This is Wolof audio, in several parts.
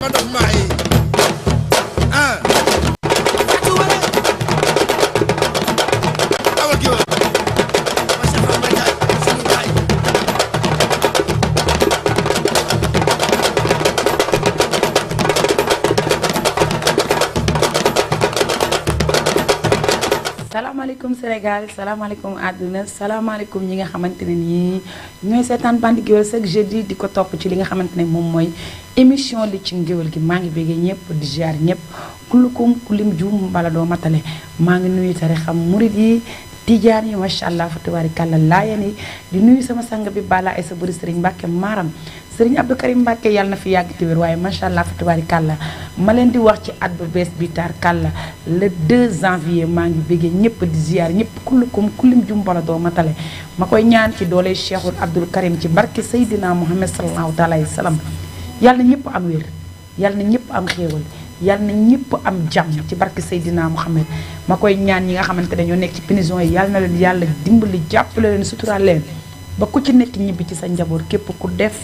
Madame Marie. Ah. Fatou Wale. Awa Gueye. Macha Allah Mbaye sunu gaay. salaamaaleykum Sénégal salaamaaleykum àdduna salaamaaleykum ñi nga xamante ne nii ñooy seetaan Bandi Gueweul chaque jeudi di ko topp ci li nga xamante ne moom mooy émission li ci ngéwél gi maa ngi béggee ñëpp di ziar ñëpp kullukum ku lim juum bala doo matale maa ngi nuyu tari xam murid yi tijaan yi macha allah fa tabaarikàlla laayeen yi di nuyu sama sang bi bala ay sa bëri sëriñ Mbàkke maaram sëriñ Abdou Karim Mbàkke yàlla na fi yàgg te wér waaye macha allah fa tabaarikàlla ma leen di wax ci at bu bees bi taar kàlla le 2 janvier maa ngi béggee ñëpp di ziar ñëpp kullukum ku lim juum bala doo matale ma koy ñaan ci doole Cheikhul Abdou Karim ci barke Seydina Muhammad sallallahu taala alayhi wa sallam yàlla na ñëpp am wér yàlla na ñëpp am xéewal yàlla na ñëpp am jàmm ci barke Seydina Muhammad ma koy ñaan ñi nga xamante ne ñoo nekk ci prison yi yàlla na leen yàlla dimbali jàppale leen suturaal leen ba ku ci nekk ñibbi ci sa njaboot képp ku def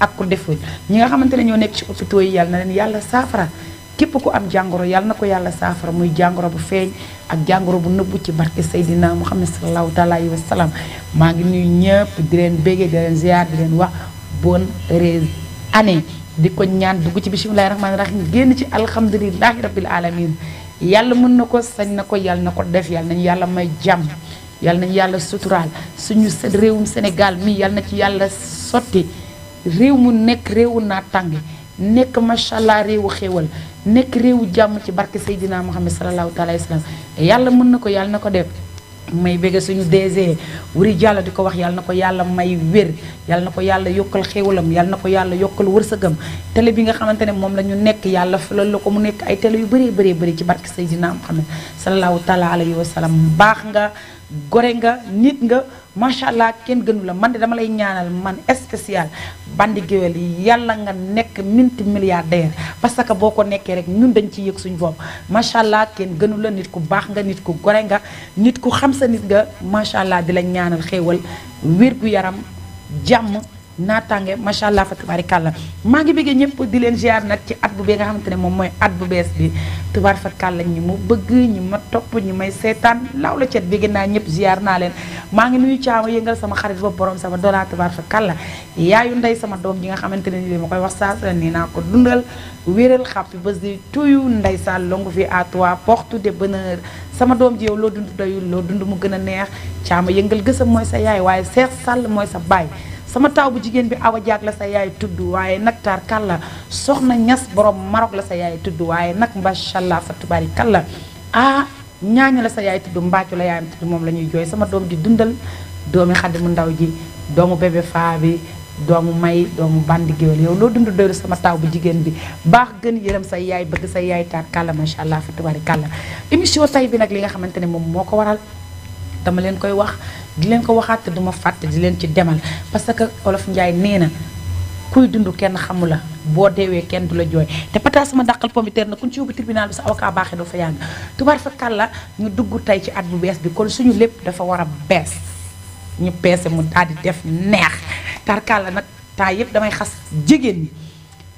ak ku deful ñi nga xamante ne ñoo nekk ci hôpitaux yi yàlla na leen yàlla saafara képp ku am jàngoro yàlla na ko yàlla saafara muy jàngoro bu feeñ ak jàngoro bu nëbbu ci barke Seydina Muhammad sallallahu taala alayhi wa sallam maa ngi nuyu ñëpp di leen béggee di leen ziar di leen wax bonne heureuse année di ko ñaan dugg ci bismillahi rahmaani rahim génn ci alhamdulilahi rabbil alamin yàlla mën na ko sañ na ko yàlla na ko def yàlla nañu yàlla may jàmm yàlla nañu yàlla suturaal suñu réewum Sénégal mi yàlla na ci yàlla sotti réew mu nekk réewu naataange nekk macha allah réewu xéewal nekk réewu jàmm ci barke Seydina Muhammad sallallahu taala alayhi wa sallam yàlla mën na ko yàlla na ko def may bëgg suñu DG Wuri Diallo di ko wax yàlla na ko yàlla may wér yàlla na ko yàlla yokkal xéewalam yàlla na ko yàlla yokkal wërsëgam télé bi nga xamante ne moom la ñu nekk yàlla falal la ko mu nekk ay télé yu bëree bëree bëri ci barke Seydina Muhammad sallallahu taala alayhi wa sallam baax nga gore nga nit nga macha allah kenn gënu la man de dama lay ñaanal man spécial Bandi Gueweul yi yàlla nga nekk multimilliardaire parce que boo ko nekkee rek ñun dañ ci yëg suñu bopp macha allah kenn gënu la nit ku baax nga nit ku gore nga nit ku xam sa nit nga macha allah di la ñaanal xéewal wér gu yaram jàmm naataange macha allah fa tubaarikàlla maa ngi bëggee ñëpp di leen ziar nag ci at bu bee nga xamante ne moom mooy at bu bees bi tubaar fa kàlla ñi mu bëgg ñi ma topp ñi may seetaan laaw la cet bëgg naa ñëpp ziar naa leen maa ngi nuyu caama yëngal sama xarit ba borom sama dola tubaar fa kàlla yaayu ndey sama doom ji nga xamante ne ni ma koy wax saa nii naa ko dundal wéral xàppi bés di tuyu ndey sa longue vie à toi porte de bonheur sama doom ji yow loo dund doyul loo dund mu gën a neex caama yëngal gësam mooy sa yaay waaye Seex Sàll mooy sa baay sama taw bu jigéen bi Awa Jaag la sa yaay tudd waaye nag taar kàlla soxna ñas borom Maroc la sa yaay tudd waaye nag macha allah fa tubaari kàlla ah ñaaña la sa yaay tudd mbàccu la yaayam tudd moom la ñuy jooy sama doom di dundal doomi Xadi mu ndaw ji doomu bébé faa bi doomu may doomu Bandi Gueweul yow loo dund doylu sama taw bu jigéen bi baax gën yërëm sa yaay bëgg sa yaay taar kàlla macha allah fa tubaari kàlla émission tay bi nag li nga xamante ne moom moo ko waral dama leen koy wax di leen ko waxaat te duma fàtte di leen ci demal parce que olof Njaay nee na kuy dund kenn xamu la boo deewee kenn du la jooy te pata sama dàqal pomiteer na kun ci yóbbu tribunal bi sa avocat baaxee doo fa yàgg tubaar fa kàlla ñu dugg tey ci at bu bees bi kon suñu lépp dafa war a bees ñu peese mu daal di def neex tar kàlla nag temps yëpp damay xas jigéen ñi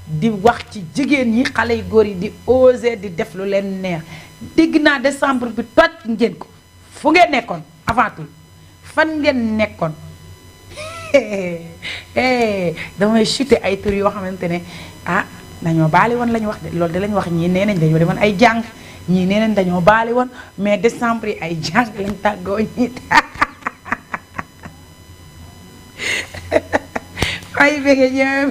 di wax ci jigéen ñi xale yu góor yi di oser di def lu leen neex dégg naa décembre bi toj ngeen ko fu ngeen nekkoon avant tout fan ngeen nekkoon damay chuté ay tur yoo xamante ne ah dañoo baali woon la ñu wax de loolu de la ñu wax ñii nee nañ dañoo demoon ay jàng ñii nee nañ dañoo baali woon mais décembre yi ay jàng lañ tàggoo ñi ay bëgge ñëw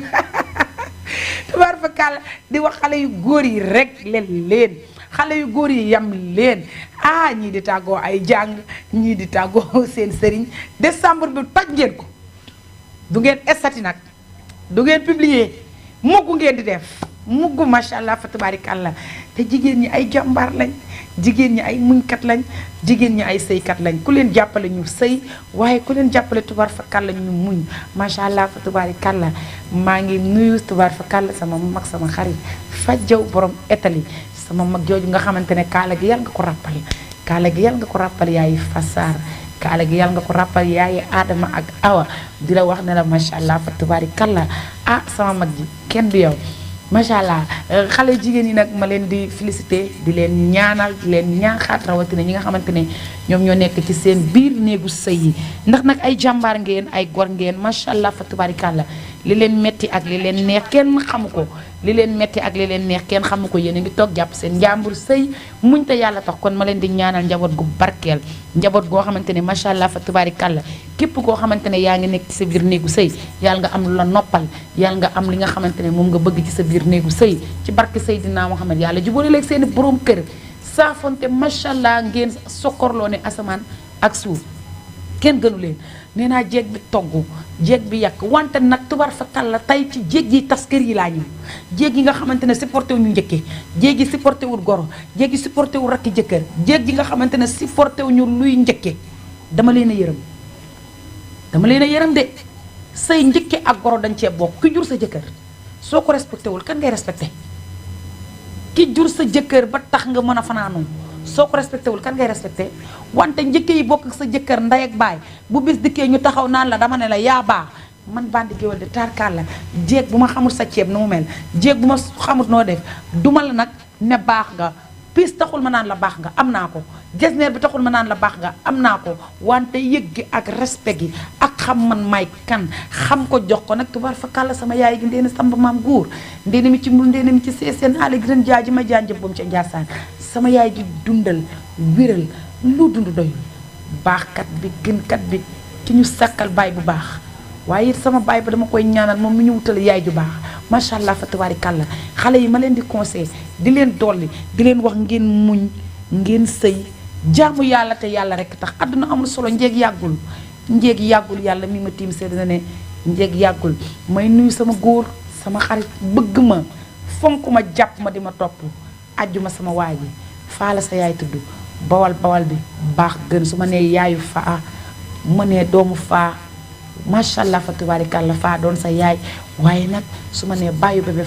tubaar fa kàll di wax xale yu góor yi rek leen xale yu góor yi yam leen ah ñii di tàggoo ay jàng ñii di tàggoo seen sëriñ décembre bi toj ngeen ko du ngeen estati nag du ngeen publier mugg ngeen di def mugg macha allah fa tabaarikàlla te jigéen ñi ay jàmbaar lañ jigéen ñi ay muñkat lañ jigéen ñi ay sëykat lañ ku leen jàppale ñu sëy waaye ku leen jàppale tubaar fa kàlla ñu muñ macha allah fa tabaarikàlla maa ngi nuyu tubaar fa kàlla sama mag sama xarit fajjaw borom Italie sama mag jooju nga xamante ne kaala gi yàlla nga ko ràppal kaala gi yàlla nga ko ràppal yaay fasaar kaala gi yàlla nga ko ràppal yaay Adama ak Awa di la wax ne la macha allah fa tubaari kàlla ah sama mag ji kenn du yow macha allah xale jigéen yi nag ma leen di félicité di leen ñaanal di leen ñaaxaat rawatina ñi nga xamante ne ñoom ñoo nekk ci seen biir néegu sëy yi ndax nag ay jàmbaar ngeen ay gor ngeen macha allah fa tubaarikàlla li leen metti ak li leen neex kenn xamu ko li leen metti ak li leen neex kenn xamu ko yéen a ngi toog jàpp seen njàmbur sëy muñ te yàlla tax kon ma leen di ñaanal njaboot gu barkeel njaboot goo xamante ne macha allah fa tubaarikàlla képp koo xamante ne yaa ngi nekk ci sa biir néegu sëy yàlla nga am lu la noppal yàlla nga am li nga xamante ne moom nga bëgg ci sa biir néegu sëy ci barke Seydina Muhammad yàlla jubóole leeg seen i borom kër saafonte macha allah ngeen sokkorloo ne asamaan ak suuf kenn gënu leen nee naa jéeg bi togg jéeg bi yàq wante nag tubar fa kàlla tey ci jéeg yi tas kër yi laa ñëw jéeg yi nga xamante ne supporté wu ñu njëkkee jéeg yi supporté wul goro jéeg yi supporté wu rakki jëkkër jéeg yi nga xamante ne supporté wu ñu luy njëkkee dama leen a yërëm dama leen a yërëm de say njëkke ak goro dañ cee bokk ki jur sa jëkkër soo ko respecté wul kan ngay respecté ki jur sa jëkkër ba tax nga mën a fanaanoo soo ko respecté wul kan ngay respecté wante njëkke yi bokk ak sa jëkkër ndey ak baay bu bis dikkee ñu taxaw naan la dama ne la yaa baax man bandi géwél de tarkaal la jéeg bu ma xamul sa ceeb nu mu mel jéeg bu ma xamul noo def duma la nag ne baax nga piis taxul ma naan la baax nga am naa ko jesneer bi taxul ma naan la baax nga am naa ko wante yëg gi ak respect gi ak xam man may kan xam ko jox ko nag tubaar fa kàlla sama yaay gi ndeena samba maam góor ndeena mi ci mbul ndeena mi ci seeseen aali gi ren jaaji ma jaanjëb boom ca njaasaan sama yaay ji dundal wéral lu dund doyul baaxkat bi gënkat bi ki ñu sàkkal baay bu baax waaye it sama baay ba dama koy ñaanal moom mi ñu wutal yaay ju baax macha allah fa tabaari kàlla xale yi ma leen di conseil di leen dolli di leen wax ngeen muñ ngeen sëy jaamu yàlla te yàlla rek tax àdduna amul solo njéeg yàggul njéeg yàggul yàlla mi ma tiim sedd na ne njéeg yàggul may nuyu sama góor sama xarit bëgg ma fonk ma jàpp ma di ma topp ajjuma sama waay ji faa la sa yaay tudd bawal bawal bi baax gën su ma nee yaayu faa ma nee doomu faa macha allah fa tubaarikàlla faa doon sa yaay waaye nag su ma nee bàyyu bébé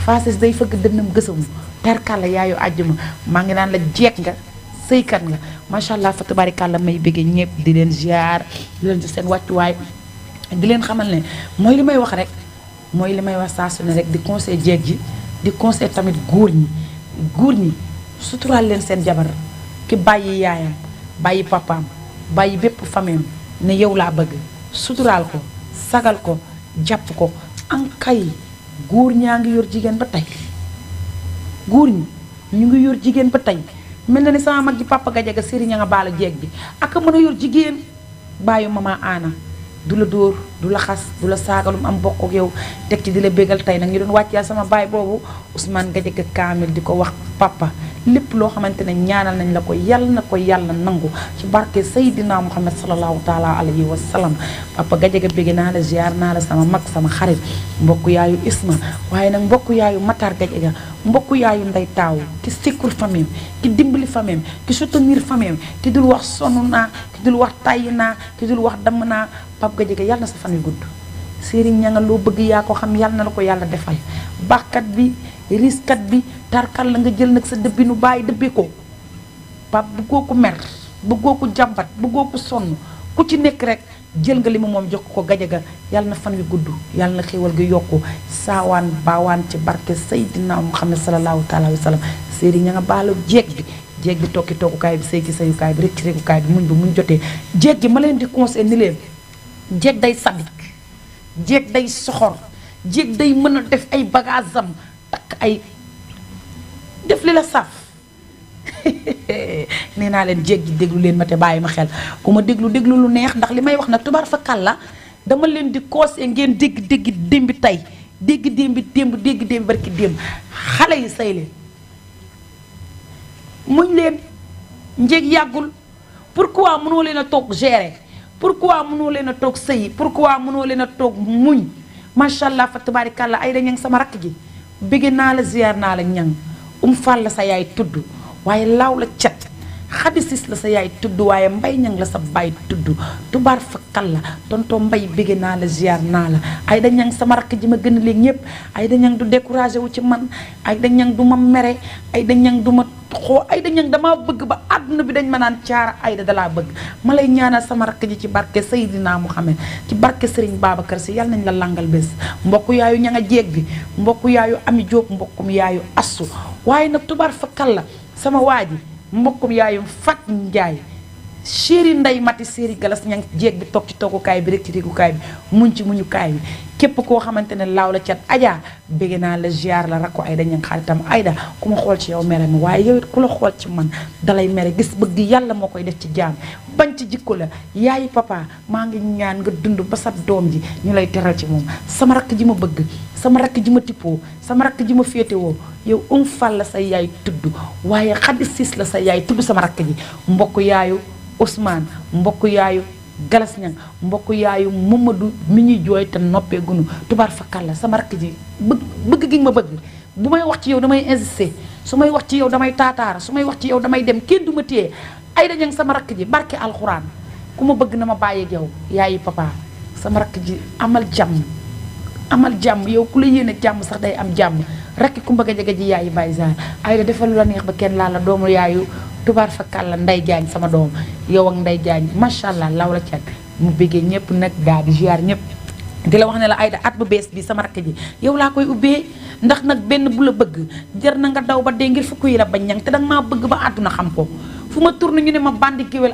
faa sis day fëgg dënnam gësamu terkàlla yaayu àjjuma maa ngi naan la jeeg nga sëykat nga macha allah fa tubaarikàlla may bëggee ñëpp di leen ziar di leen ci seen wàccuwaay di leen xamal ne mooy li may wax rek mooy li may wax saa su ne rek di conseil jeeg ji di conseil tamit góor ñi suturaal leen seen jabar ki bàyyi yaayam bàyyi papaam bàyyi bépp fameem ne yow laa bëgg suturaal ko sagal ko jàpp ko ankay góor ñaa ngi yor jigéen ba tey góor ñi ñu ngi yor jigéen ba tey mel na ni sama mag ji papa Gajaga sëriñ a nga baala jeeg bi ak a mën a yor jigéen bàyyi mama aana du la dóor du la xas du la saagalum am bokk ak yow teg ci di la bégal tey nag ñu doon wàccee sama baay boobu Ousmane Gajaga Kaamil di ko wax papa lépp loo xamante ne ñaanal nañ la ko yàlla na ko yàlla nangu ci barke Seydina Muhammad sallallahu taala alayhi wa sallam papa Gajaga bégg naa la ziar naa la sama mag sama xarit mbokk yaayu Isma waaye nag mbokk yaayu Matar Gajaga mbokk yaayu Ndey Taaw ki sikkul famille ki dimbali famille ki soutenir famille ki dul wax sonn naa ki dul wax tàyyi naa ki dul wax damm naa papa Gajaga yàlla na sa fan yu gudd sëriñ ña nga loo bëgg yaa ko xam yàlla na la ko yàlla defal baaxkat bi riskat bi tarkal la nga jël nag sa dëbbinu bàyyi dëbbee ko pap bëggoo ko mer bëggoo ko jàmbat bëggoo ko sonn ku ci nekk rek jël nga li mu moom jox ko Gajaga yàlla na fan wi gudd yàlla na xéwal gi yokku saawaan baawaan ci barke Seydina Muhammad sallallahu taala wa sallam sëriñ ña nga baalu jeeg bi tokki toogukaay bi sëy ci sëyukaay bi rek ci régukaay bi muñ ba muñ jotee jeeg gi ma leen di conseil ni leen jeeg day sadik jeeg day soxor jeeg day mën a def ay bagage am takk ay def li la saf nee naa leen jeeg ji déglu leen ma te bàyyi ma xel ku ma déglu lu neex ndax li may wax nag tubaar fa kàlla dama leen di conseil ngeen dégg démbi tey dégg démbi barki démb xale yi say leen muñ leen njéeg yàggul pourquoi mënoo leen a toog gérer pourquoi mënoo leen a toog sëyi pourquoi mënoo leen a toog muñ macha allah fa tabaarikàlla ay da ñang sama rakk ji bëgg naa la ziar naa la ñang fàll la sa yaay tudd waaye laaw la cat xadisis la sa yaay tudd waaye mbay ñang la sa baay tudd tubaar fa kàlla tonton mbay bëgg naa la ziar naa la ay da ñang sama rakk ji ma gën a leen ñëpp ay da ñang du découragé wu ci man ay da ñang du ma mere ay da ñang du ma xoo Aïda Niang damaa bëgg ba àdduna bi dañ ma naan Thiara Aïda dalaa bëgg ma lay ñaanal sama rakk ji ci barke Seydina Mouhamed ci barke Serigne Babacar Sy yàlla nañ la langal bés mbokk yaayu ña nga jeeg bi mbokk yaayu Ami Diop mbokkum yaayu Assu waaye nag tubaar fa kal la sama waa ji mbokkum yaayu Fat Njaay chéri nday mati séeri galas ña ngi jeeg bi toog ci toogukaay bi rek ci régukaay bi muñ ci muñukaay bi képp koo xamante ne laaw la cat Adja bëgg naa la ziar la rakko Aïda Niang xaritam Aïda ku ma xool ci yow mere ma waaye yow it ku la xool ci man dalay mere gis bëgg yàlla moo koy def ci jaam bañ ci jikko la yaayi papa maa ngi ñaan nga dund ba sa doom ji ñu lay teral ci moom sama rakk ji ma bëgg sama rakk ji ma tippoo sama rakk ji ma féetewoo yow fal la sa yaay tudd waaye xaddi siis la sa yaay tudd sama rakk ji mbokk yaayu Ousmane mbokk yaayu Galas Niang mbokk yaayu Mamadou mi ñuy jooy te noppee gunu tubaar fakkal la sama rakk ji bëgg gi ma bëgg bu may wax ci yow damay insister su may wax ci yow damay taataara su may wax ci yow damay dem kenn du ma téye Aïda Niang sama rakk ji barke alxuraan ku ma bëgg na ma bàyyeeg yow yaayi papa sama rakk ji amal jàmm yow ku la yéene jàmm sax day am jàmm rakki ku mbëgg a jege ji yaayi Baye Zane Aïda defal lu la neex ba kenn laal la doomu yaayu tubaar fakkal la Ndey Jaañ sama doom yow ak Ndey Jaañ macha allah law la cat mu bëggee ñëpp nag daal di ziar ñëpp di la wax ne la Aïda at bu bees bi sama rakk ji yow laa koy ubbee ndax nag benn bu la bëgg jar na nga daw ba dee ngir fukk yi la bañ ñang te danga maa bëgg ba àdduna xam ko fu ma tourné ñu ne ma bandi géwél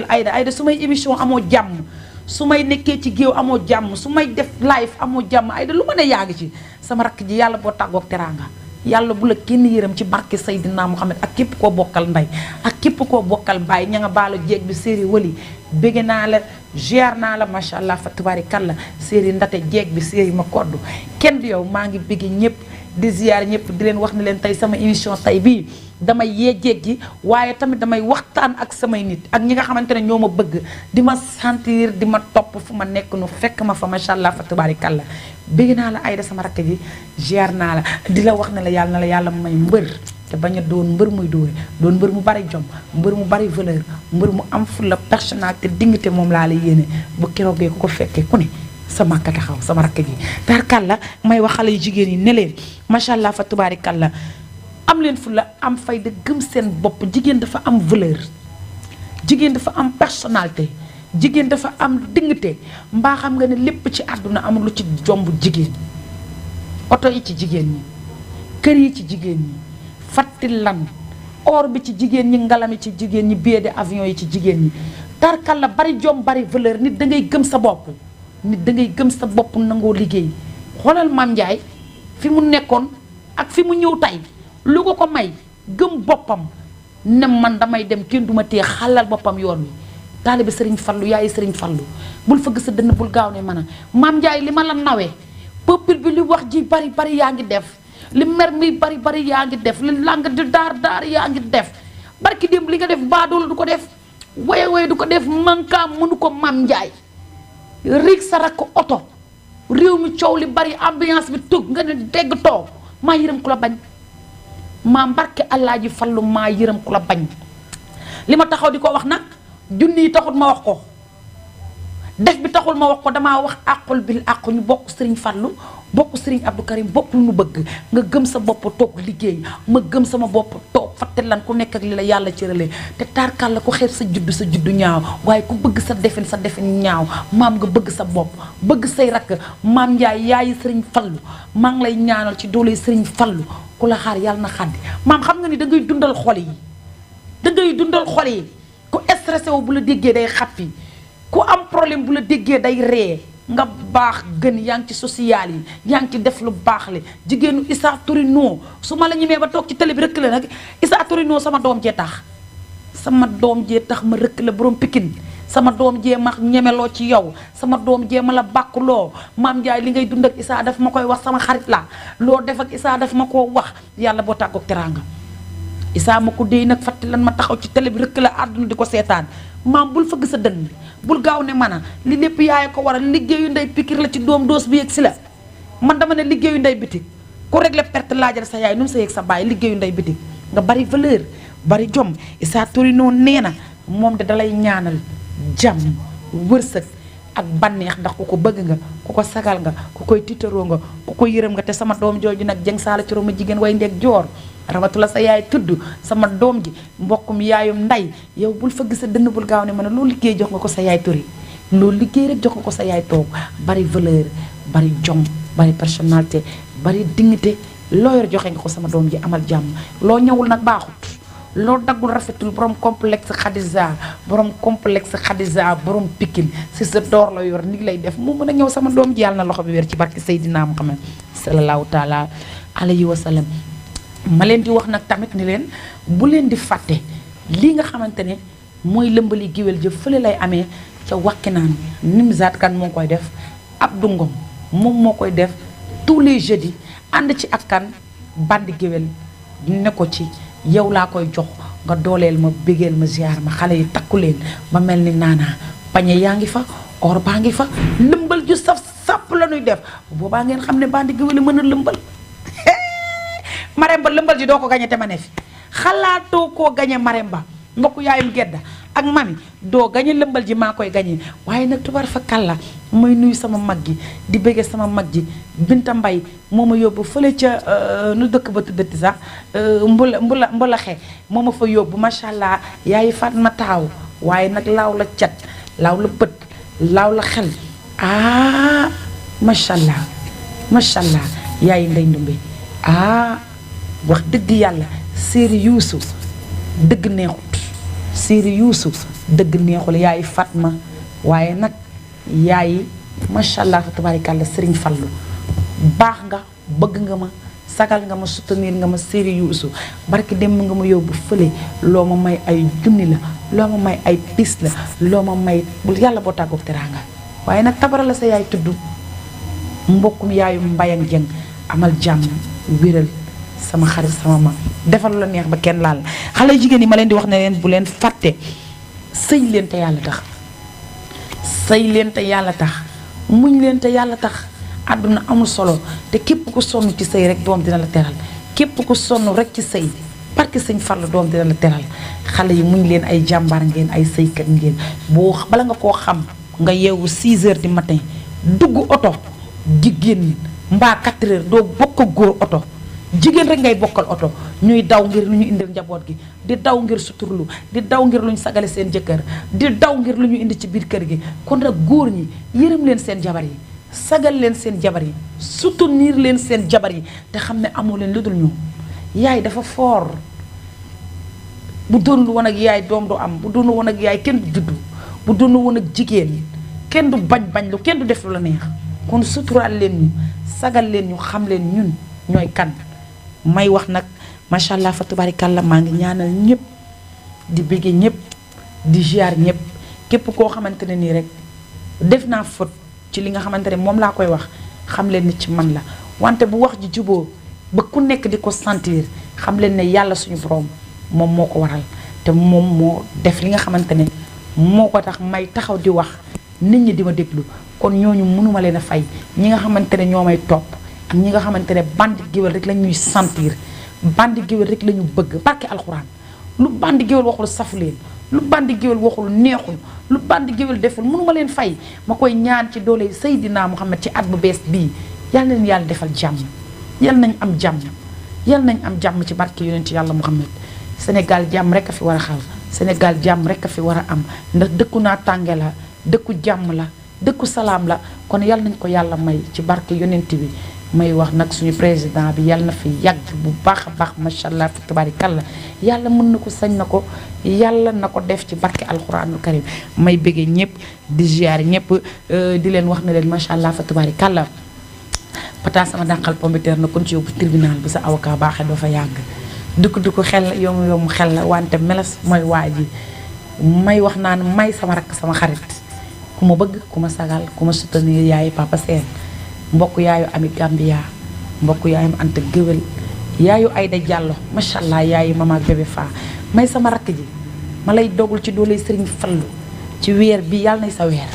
Aïda su may émission amoo jàmm su may nekkee ci géew amoo jàmm su may def live amoo jàmm Aïda lu ma ne yaa ngi ci sama rakk ji yàlla boo tàggoog teraanga yàlla bu la kenn yërëm ci barke Seydina Mouhamed ak képp koo bokkal ndey ak képp koo bokkal baay ña nga baalo jeeg bi séeri wëli bégg naa la ziar naa la macha allah fa tubaarikàlla séeri ndate jeeg bi séeri ma koddu kenn du yow maa ngi bégg ñëpp di ziar ñëpp di leen wax ne leen tey sama émission tey bii damay yee jeeg gi waaye tamit damay waxtaan ak samay nit ak ñi nga xamante ne ñoo ma bëgg di ma sentir di ma topp fu ma nekk nu fekk ma fa macha allah fa tubaarikàlla bégg naa la Aïda sama rakk ji ziar naa la di la wax ne la yàlla na la yàlla may mbër te bañ a doon mbër muy dóore doon mbër mu bari jom mbër mu bari valeur mbër mu am fulla personnalité dignité moom laa la yéene bu keroogee ku ko fekkee ku ne sa màkka taxaw sama rakk ji tarkalla may wax xale yu jigéen yi ne leen macha allah fa tubaarikàlla am leen fulla am fayda gëm seen bopp jigéen dafa am valeur jigéen dafa am personnalité jigéen dafa am dignité mbaa xam nga ne lépp ci àdduna amul lu ci jomb jigéen oto yi ci jigéen ñi kër yi ci jigéen ñi fatti lan or bi ci jigéen ñi ngalam yi ci jigéen ñi billet de avion yi ci jigéen ñi tarkal la bari jom bari valeur nit da ngay gëm sa bopp nit da ngay gëm sa bopp nangoo liggéey xoolal Mame Ndiaye fi mu nekkoon ak fi mu ñëw tey lu ko may gëm boppam ne man damay dem kenn duma tee xalal boppam yoon wi taalibe Sëriñ Fallu yaayi Sëriñ Fallu bul fëgg sa dënn bul gaaw ne mën a Mame Ndiaye li ma la nawee peuple bi li wax ji bari yaa ngi def li mer mi bari yaa ngi def li lang di daar yaa ngi def barki démb li nga def baadoolu du ko def waye du ko def manka mënu ko Mame Ndiaye riig sa rakk oto réew mi coow li bari ambiance bi tëgg nga ne dégg toog maa yërëm ku la bañ maa mbarke Alaaji Fallu maa yërëm ku la bañ li ma taxaw di ko wax nag junni yi taxul ma wax ko def bi taxul ma wax ko damaa wax àqul bil àqu ñu bokk Sëriñ Fallu bokk Sëriñ Abdou Karim bokk lu nu bëgg nga gëm sa bopp toog liggéey ma gëm sama bopp toog fatte lan ku nekk ak li la yàlla cëralee te taarkal la ku xeeb sa juddu ñaaw waaye ku bëgg sa defin ñaaw maam nga bëgg sa bopp bëgg say rakk Mame Ndiaye yaayi Sëriñ Fallu maa ngi lay ñaanal ci doole Sëriñ Fallu ku la xaar yàlla na xaddi maam xam nga ni da ngay dundal xol yi ku stressé wu bu la déggee day xappi ku am problème bu la déggee day ree nga baax gën yaa ngi ci social yi yaa ngi ci def lu baax le jigéenu Issa Torino su ma la ñemee ba toog ci télé bi rëkk la nag Issa Torino sama doom jee tax ma rëkk la borom Pikine sama doom jee ma ñemeloo ci yow sama doom jee ma la bàkkuloo Mame Ndiaye li ngay dund ak Issa daf ma koy wax sama xarit la loo def ak Issa daf ma koo wax yàlla boo tàggoog teraanga Issa ma ko déy nag fàtte lan ma taxaw ci télé bi rëkk la àdduna di ko seetaan maam bul fëgg sa dënn bul gaaw ne man a li lépp yaay ko waral liggéeyu ndey pikir la ci doom doos bi yëg si la man dama ne liggéeyu ndey bitig ku réglé perte laajal sa yaay nu mu sa yëg sa baay liggéeyu ndey bitig nga bari valeur bari jom Issa Torino nee na moom de dalay ñaanal jàmm wërsëg ak bànneex ndax ku ko bëgg nga ku ko sagal nga ku koy tiitaroo nga ku ko yërëm nga te sama doom jooju nag jëng saala ci roma jigéen way ndeeg joor Ramatu la sa yaay tudd sama doom ji mbokkum yaayum nday yow bul fa gis a dënn bul gaaw ne ma ne loolu liggéey jox nga ko sa yaay turi loolu liggéey rek jox nga ko sa yaay toog bari valeur bari jom bari personnalité bari dignité loo yor joxe nga ko sama doom ji amal jàmm loo ñëwul nag baaxut loo daggul rafetul borom complexe Khadija borom Pikine si sa door la yor ni lay def mu mën a ñëw sama doom ji yàlla na loxo bi wér ci barke Seydina Muhammad sallallahu taala alayhi wa sallam ma leen di wax nag tamit ni leen bu leen di fàtte lii nga xamante ne mooy lëmbali géwél jëf fële lay amee ca Wakhinane Nimzaat Kan moo koy def Abdou Ngom moom moo koy def tous les jeudis ànd ci ak kan bandi géwél ne ko ci yow laa koy jox nga dooleel ma bégeel ma ziar ma xale yi takku leen ba mel ni naanaa pañe yaa ngi fa or baa ngi fa lëmbal ju saf sàpp la ñuy def boobaa ngeen xam ne bandi géwél mën a lëmbal Marème Ba lëmbal ji doo ko gañe te ma ne fi xalaatoo koo gañe Marème Ba mbokku yaayum gedda ak mami doo gañe lëmbal ji maa koy gañe waaye nag tubar fa kàlla may nuyu sama mag gi di bëgge sama mag ji Binta Mbay moo ma yóbbu fële ca nu dëkk ba tuddati sax mbulaxe moo ma fa yóbbu macha allah yaayi faat ma taaw waaye nag laaw la cat laaw la bët laaw la xel macha allah yaayi ndey ndumbe wax dëgg yàlla séeri yuusu dëgg neexut séeri yuusu dëgg neexul yaayi Fatma waaye nag yaayi macha allah fa tabaarikàlla sëriñ Fallu baax nga bëgg nga ma sagal nga ma soutenir nga ma séeri yuusu barki dem nga ma yóbbu fële loo ma may ay junni la loo ma may ay pis la loo ma may bul yàlla boo tàggoog teraanga waaye nag tabara la sa yaay tudd mbokkum yaayu mbayang jëng amal jàmm wéral sama xarit sama mag defal la neex ba kenn laal xale jigéen yi ma leen di wax ne leen bu leen fàtte sëy leen te yàlla tax sëy leen te yàlla tax muñ leen te yàlla tax àdduna amul solo te képp ku sonn ci sëy rek doom dina la teral képp ku sonn rek ci sëy parce que sëñ Fallu doom dina la teral xale yi muñ leen ay jàmbaar ngeen ay sëykat ngeen boo bala nga koo xam nga yeewu 6 heures du matin dugg oto jigéen mbaa 4 heures doo bokk góor oto jigéen rek ngay bokkal oto ñuy daw ngir lu ñu indil njaboot gi di daw ngir suturlu di daw ngir lu ñu sagale seen jëkkër di daw ngir lu ñu indi ci biir kër gi kon nag góor ñi yërëm leen seen jabar yi sagal leen seen jabar yi soutenir leen seen jabar yi te xam ne amoo leen lu dul ñoom yaay dafa foor bu doonul woon ak yaay doom du am bu doonul woon ak yaay kenn du juddu bu doonul woon ak jigéen kenn du bañ lu kenn du def lu la neex kon suturaal leen ñu sagal leen ñu xam leen ñun ñooy kan may wax nag macha allah fa tubaarikàlla maa ngi ñaanal ñëpp di bëgge ñëpp di ziar ñëpp képp koo xamante ne nii rek def naa faute ci li nga xamante ne moom laa koy wax xam leen ni ci man la wante bu wax ji juboo ba ku nekk di ko sentir xam leen ne yàlla suñu borom moom moo ko waral te moom moo def li nga xamante ne moo ko tax may taxaw di wax nit ñi di ma déglu kon ñooñu mënuma leen a fay ñi nga xamante ne ñoo may topp ak ñi nga xamante ne bandi géwél rek la ñuy sentir bandi géwél rek la ñu bëgg barke alxuraan lu bandi géwél waxul safu leen lu bandi géwél waxul neexul lu bandi géwél deful mënuma leen fay ma koy ñaan ci doole Seydina Muhammad ci at bu bees bii yàlla leen yàlla defal jàmm yal nañ am jàmm yal nañ am jàmm ci barke yonent yàlla Muhammad Sénégal jàmm rek a fi war a xaw Sénégal jàmm rek a fi war a am ndax dëkku naa tànge la dëkku jàmm la dëkku salaam la kon yal nañ ko yàlla may ci barke yonent bi may wax nag suñu président bi yàlla na fi yàgg bu baax a baax macha allah fi tabaarikàlla yàlla mën na ko sañ na ko yàlla na ko def ci barke alxuraanul karim may bëggee ñëpp di ziar ñëpp di leen wax ne leen macha allah fa tabaarikàlla pata sama dànqal pombiteer na kon ci yóbbu tribunal bi sa avocat baaxee doo fa yàgg dukk xel yomb xel la wante melas mooy waa ji may wax naan may sama rakk sama xarit ku ma bëgg ku ma sagal ku ma soutenir yaayu papa seen mbokk yaayu ami Gambia mbokk yaayu Anta Géwél yaayu Ayda Diallo macha allah yaayu mama bébé fa may sama rakk ji ma lay dogul ci doole Sëriñ Fallu ci weer bi yàlla nay sa weer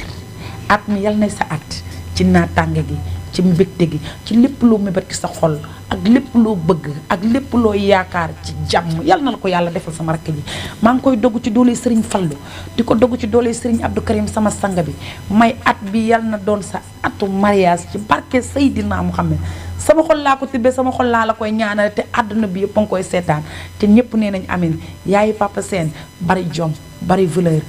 at mi yàlla nay sa at ci naataange gi ci mbégte gi ci lépp loo mébét ki sa xol ak lépp loo bëgg ak lépp loo yaakaar ci jàmm yàlla na la ko yàlla defal sama rakk ji maa ngi koy dogg ci doole Sëriñ Fallu di ko dogg ci doole Sëriñ Abdou Karim sama sang bi may at bi yàlla na doon sa atu mariage ci barke Seydina Muhammad sama xol laa ko tibbee sama xol laa la koy ñaanal te àdduna bi yëpp a ngi koy seetaan te ñëpp nee nañ amin yaayu Papa Sène bari jom bari valeur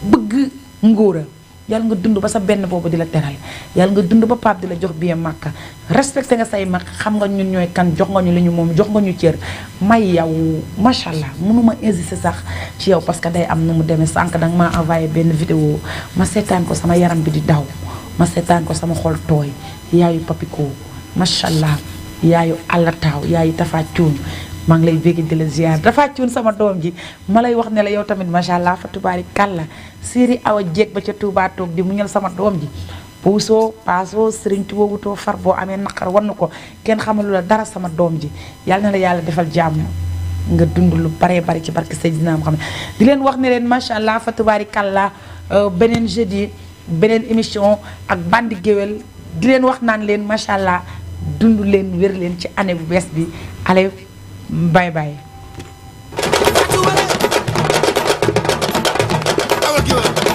bëgg ngóora yàlla nga dund ba sa benn boobu di la teral yàlla nga dund ba Pape di la jox bien màkka respecté nga say mag xam nga ñun ñooy kan jox nga ñu li ñu moom jox nga ñu cër may yow macha allah mënuma insister sax ci yow parce que day am nu mu demee sànq danga maa envoyé benn vidéo ma seetaan ko sama yaram bi di daw ma seetaan ko sama xol tooy yaayu papiko macha allah yaayu àlla taaw yaayu Tafa Cuun maa ngi lay bégg di la ziar Tafa Cuun sama doom ji ma lay wax ne la yow tamit macha allah fa tubaari kàlla séeri awa jéeg ba ca Touba toog di muñal sama doom ji puusoo paasoo sëriñ Tuubaa wutoo far boo amee naqar war na ko kenn xamalu la dara sama doom ji yàlla na la yàlla defal jàmm nga dund lu baree bari ci barke Seydina Muhammad di leen wax ne leen macha allah fa tubaari kàlla beneen jeudi beneen émission ak bandi géwél di leen wax naan leen macha allah dund leen wér leen ci année bu bees bi allez bye bye. Awa Gueye